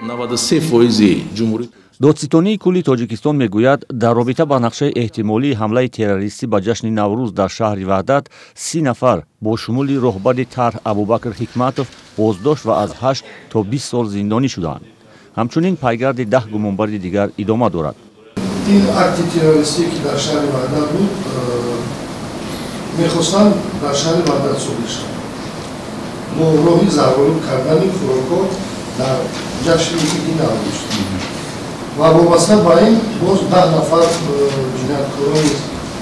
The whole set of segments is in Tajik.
93% ҷумҳурӣ. Додситонии кулли Тоҷикистон мегӯяд, дар робита ба нақшаи эҳтимолии ҳамлаи террористӣ ба ҷашни Наврӯз дар шаҳри Ваҳдат 30 нафар бо шумули роҳбари тарҳ Абубакр Ҳикматов боздошт ва аз 8 то 20 сол зиндонӣ шудаанд. Ҳамчунин пайгарди 10 гумонбари дигар идома дорад. Ин акти террористие, ки дар шаҳри Ваҳдат буд, мехостанд дар шаҳри Ваҳдат содир шавад бо роҳи заҳролуд кардани хӯрокҳо дар ҷашни иди Наврӯз ва вобаста ба ин боз 10 нафар ҷинояткорони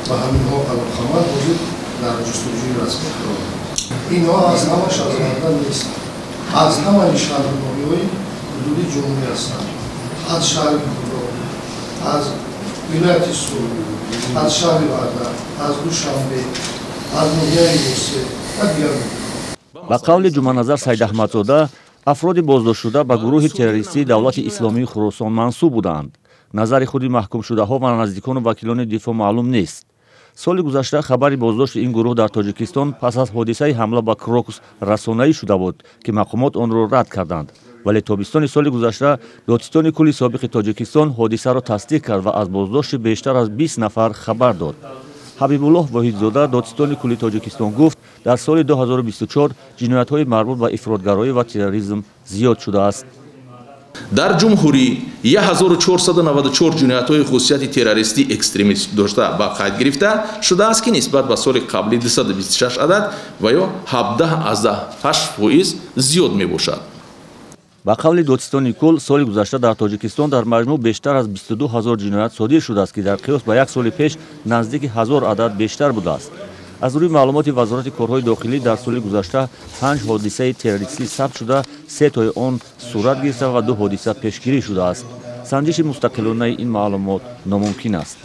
ба ҳаминҳо алоқаманд ҳозир дар ҷустуҷӯи расмӣ қарор доранд. Инҳо аз ҳамаш аз Ваҳдат нестанд, аз ҳамаи шаҳру ноҳияҳои ҳудуди ҷумҳурӣ ҳастанд, аз шаҳри Кӯлоб, аз вилояти Суғд, аз шаҳри Ваҳдат, аз Душанбе, аз ноҳияи Восеъ ва дигар. Ба қавли Ҷумъаназар Сайдаҳмадзода, афроди боздоштшуда ба гурӯҳи террористии Давлати Исломии Хуросон мансуб буданд. Назари худи маҳкумшудаҳо ва наздикону вакилони дифоъ маълум нест. Соли гузашта хабари боздошти ин гурӯҳ дар Тоҷикистон пас аз ҳодисаи ҳамла ба Крокус расонаӣ шуда буд, ки мақомот онро рад карданд. Вале тобистони соли гузашта додситони кулли собиқи Тоҷикистон ҳодисаро тасдиқ кард ва аз боздошти бештар аз 20 нафар хабар дод. Ҳабибуллоҳ Воҳидзода, додситони кулли Тоҷикистон, гуфт, дар соли 2024 ҷиноятҳои марбут ба ифротгароӣ ва терроризм зиёд шудааст. Дар ҷумҳурӣ 1494 ҷиноятҳои хусусияти террористӣ, экстремист дошта ба қайд гирифта шудааст, ки нисбат ба соли қаблӣ 226 адад ва ё 17,8% зиёд мебошад. Ба қавли додситони кул, соли гузашта дар Тоҷикистон дар маҷмӯъ бештар аз 22 ҳазор ҷиноят содир шудааст, ки дар қиёс ба як соли пеш наздики 1000 адад бештар будааст. Аз рӯи маълумоти Вазорати корҳои дохилӣ, дар соли гузашта панҷ ҳодисаи террористӣ сабт шуда, се тои он сурат гирифта ва ду ҳодиса пешгирӣ шудааст. Санҷиши мустақилонаи ин маълумот номумкин аст.